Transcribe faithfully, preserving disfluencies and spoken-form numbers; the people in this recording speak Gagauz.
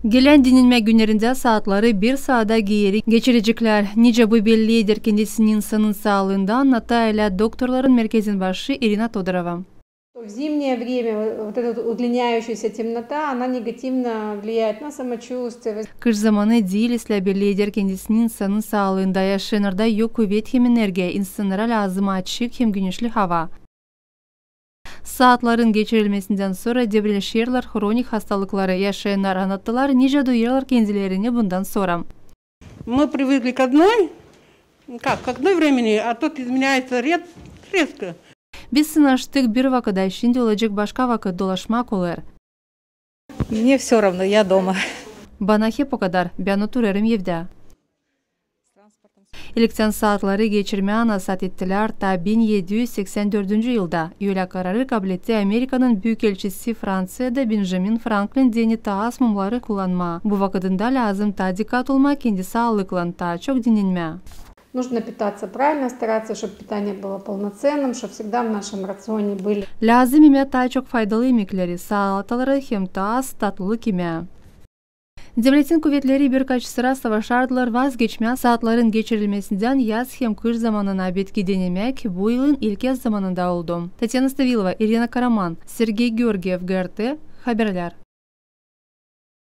Gelän dinnenmä günnerindä saatları bir saada geeri geçireceklär. Nicä bu belli eder kendisini insanın saalıında, annadêr doktorların merkezin başı İrina Todorova. В зимнее время вот эта вот удлиняющаяся темнота, она негативно влияет на самочувствие. Kış zamanı diil islää belli eder kendisini insanın saalıında. Yaşayannarda yok kuvet hem energiya, insannara lääzım açık hem güneşli hava. Saatların geçirilmesindän sora debrileşerlär hronik hastalıkları yaşayannar, annadêrlar, nicä duyêrlar kendilerini bundan sora. Мы привыкли к одной, как, к одной времени, а тут изменяется рез-, резко. Biz sınaştık bir vakıda, şindi olacek başka vakıt, dolaşmak olêr. Мне всё равно, я дома. Bana hep o kadar, bän oturêrım evdä. İlktän saatları geçirmää anasat ettilär taa bin edi üz seksän dördüncü yılda. Ölä kararı kabletti Amerikanın büükelçisi Franţiyada Benjamin Franklin, deyni taa az mumları kullanmaa. Bu vakıdında lääzım taa dikkat olmaa kendi saalıklan, taa çok dinnenmää. Нужно питаться правильно, стараться, чтобы питание было полноценным, чтобы всегда в нашем рационе были. Lääzım imää taa çok faydalı imekleri, salataları hem taa az tatlılık imää. Devletin kuvetleri birkaç sıra savaşardılar vazgeçmää saatların geçirilmesindän yaz hem kış zamanına, betki dinnenmäk bu yılın ilk yaz zamanında oldu. Tatyana Stavilova, İrina Karaman, Sergey Georgiev, GRT Haberlär.